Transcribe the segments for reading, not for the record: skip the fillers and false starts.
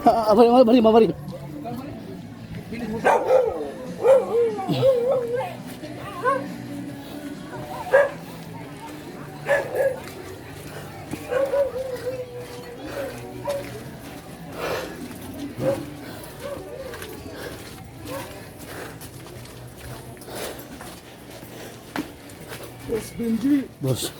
Ah, ah, bari, bari, bari. Boss Benji. Boss.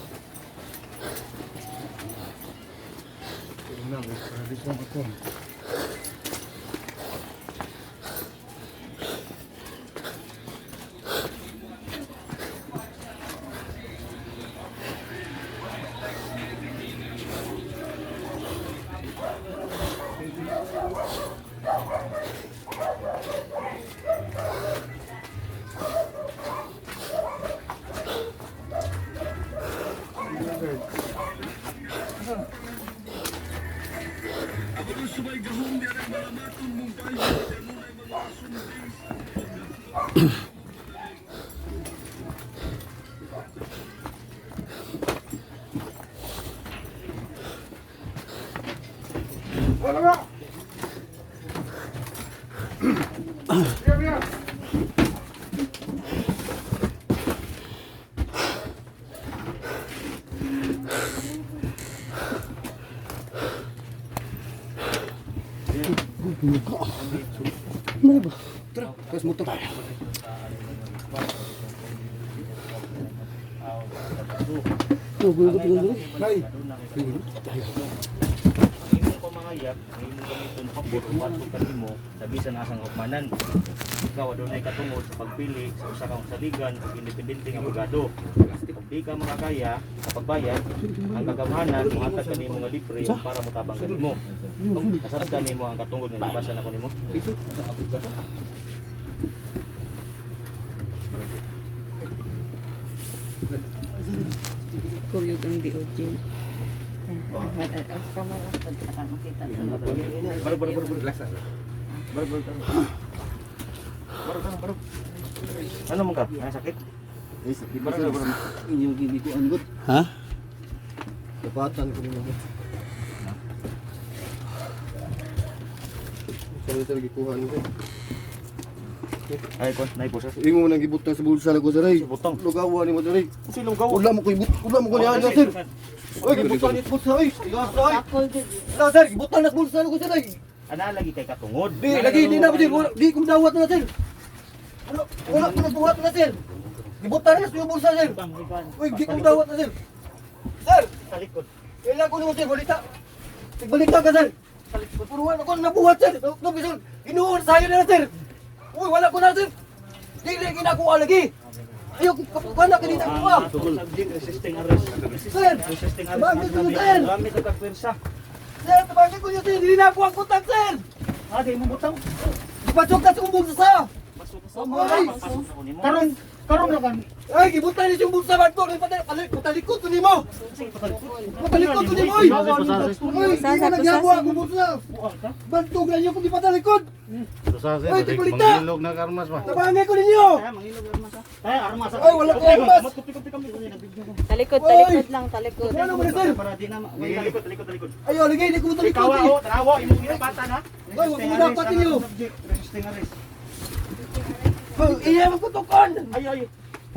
Wala ba? Biya, biya. Ano ba? Tara, kas motor. Gulo, gulo, gulo. Nay. Imong pamangayap, ang imong gamiton pabor o bato kanimo sa bisan asang hukmanan. Ikaw adunay katungod sa pagpili sa usa ka saligan ug independente nga abogado. Kung di ka makakaya sa pagbayad, ang kagamhanan mohatag kanimo nga libre para motabang kanimo. Kasabtan nimo ang katungod nga gibasa nako nimo. Kuyog ang DOJ. Baro baro baro baro. Baro baro baro. Baro baro baro. Ano man ka? Ang sakit? Baro baro baro. Inyong ginikuan gud. Ha? Dapatan ko nimo. Sorry sir, gikuhan ko. Ay kon, nay po sir. Imo nang gibutang sa bulsa nako sir. Ay. Butang. Lugawa nimo sir. Ay. Silong gawa. Wala mo ko ibut, wala mo ko niya sir. Oy, gibutang ni bulsa ay. Gasa ay. Na sir, gibutang na sa bulsa nako sir. Ay. Ana lagi kay katungod. Di lagi di na sir, wala di ko dawat na sir. Ano, wala ko nabuhat na sir. Gibutang na sa iyong bulsa sir. Uy, di ko dawat na sir. Sir, Sa likod. kailangan ko nimo sir, balita. Balita ka sir. Pero wala ko nabuhat sir. No, sir. Ginuon sayo na sir. Uy, wala ko na sir. Di lagi na ako lagi. Ayaw, kapukan na kanina ko ah. Subject resisting arrest. Sir, Resisting arrest. Bakit ko sir? Gamit og pwersa. Sir, tabangin ko niyo sir. Hindi na ako ang kontak sir. Ah, di mo butang. Ipasok na sa kong bulsa sa. Ay! Karon, karon na kan. Ay, gibutan niyo yung bulsa man ko. Patalikod ko nimo. Patalikod ko nimo. Oy, Oy, di ko nagyabo ang bulsa. Bantog na niyo kung di patalikod. Oy, tikulita. Mangilog na karmas ba? Tabangin ko ninyo. Ay, armas. Ay, wala ko armas. Talikod, talikod lang, talikod. Ano mo na sir? Para di na talikod, talikod, talikod. Ayo, lagi di ko talikod. Ikaw eh. oh, tanawa imong ginapatan ha. Oy, wag mo dapat ninyo. Subject resisting arrest. Oy, iya magputukon. Ay, ay.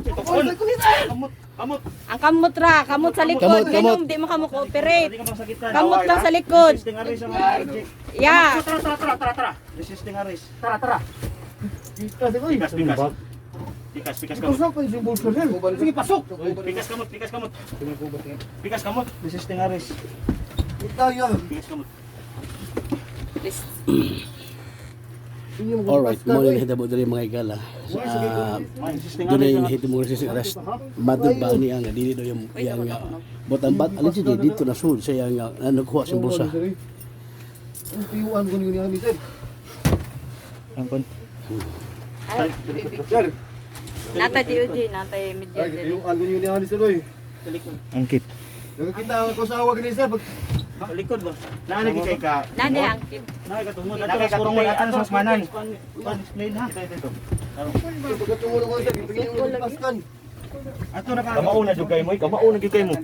Tukon sa kulit sir. Kamot, kamot. Ang kamot ra, kamot sa likod. Kamot, kamot. Ganun, di mo ka mo-cooperate. Di ka masakitan. Kamot lang sa likod. Resisting arrest ang subject. Yeah. Tara, tara, tara, tara, tara. Resisting arrest. Tara, tara. Kita sir, oy. Pikas, pikas. Pikas, pikas kamot. Pasok pa yung bulsa sir. Sige, pasok. Pikas kamot, pikas kamot. Pikas kamot. Resisting arrest. Kita yan. Pikas kamot. Please. Alright, mo ni nahitabo diri, mga higala. Doon ay nahitabo resisting arrest. Matod ba ni ang dili daw yung yang botang bat allegedly dito na sud sa iyang nagkuha sa bulsa. Ang tiyuan ko niyo ni sir. Ang kon. Sir, Nata DOJ, nata media ay diri. tiyuan ko niyo ni sir oy. Angkit. Nakakita ako sa awag ni sir. Pag Likod ba? Naa lagi kay ka. Nani angkit. Naa kay katungod ato sa hukmanan. Explain ha. Ito ito. Pagkatungod ko sir, ipingin ko ni Pascal. Ato na ka. Kamao na jud kay mo, kamao na jud kay mo.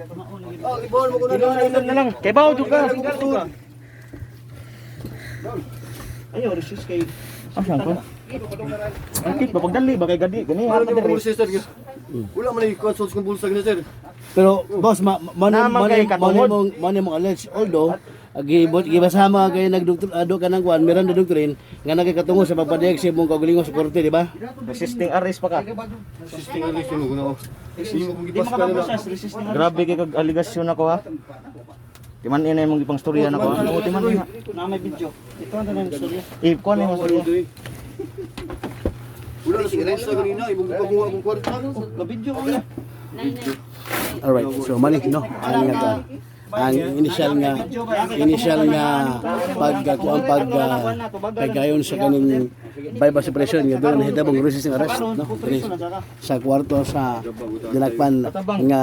Ah, ibon mo ko na Inom na lang. Kay bawo jud ka. Ayo, resist kay. Asa ko? Angkit ba pagdali ba kay gadi gani Wala ha man ko sir. Wala man ay consult kong bulsa ni sir. Pero boss, ma ma man Naman man kay katungod. mong man mong allege although gibot gibasama kay nagdoktor ado ka ng kuan meron na doctrine nga nagkatungod sa pagpadayag sa imong kaugalingon sa korte, di ba? Resisting arrest pa ka. Assisting arrest ko na. Hindi mo kong gipascal na. Grabe kay kag aligasyon ako ha. Timan ina imong gipang storya nako. Oo, timan ina. Na may video. Ito ang tanang istorya. Eh, kuan na imong storya. Wala na sa bulsa kanina, imong gipakuha akong kwarta. Na video ko na. Alright, so mali no ang nga ang initial nga pag kuan pag paggayon sa kaning bypass operation nga doon nahitabong resisting arrest, no, diri sa kwarto sa dinakpan nga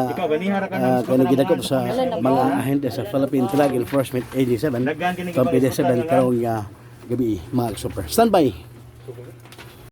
kaning gidakop sa mga ahente sa Philippine Drug Enforcement Agency 7 from PD 7 karong gabi, mga super. Standby.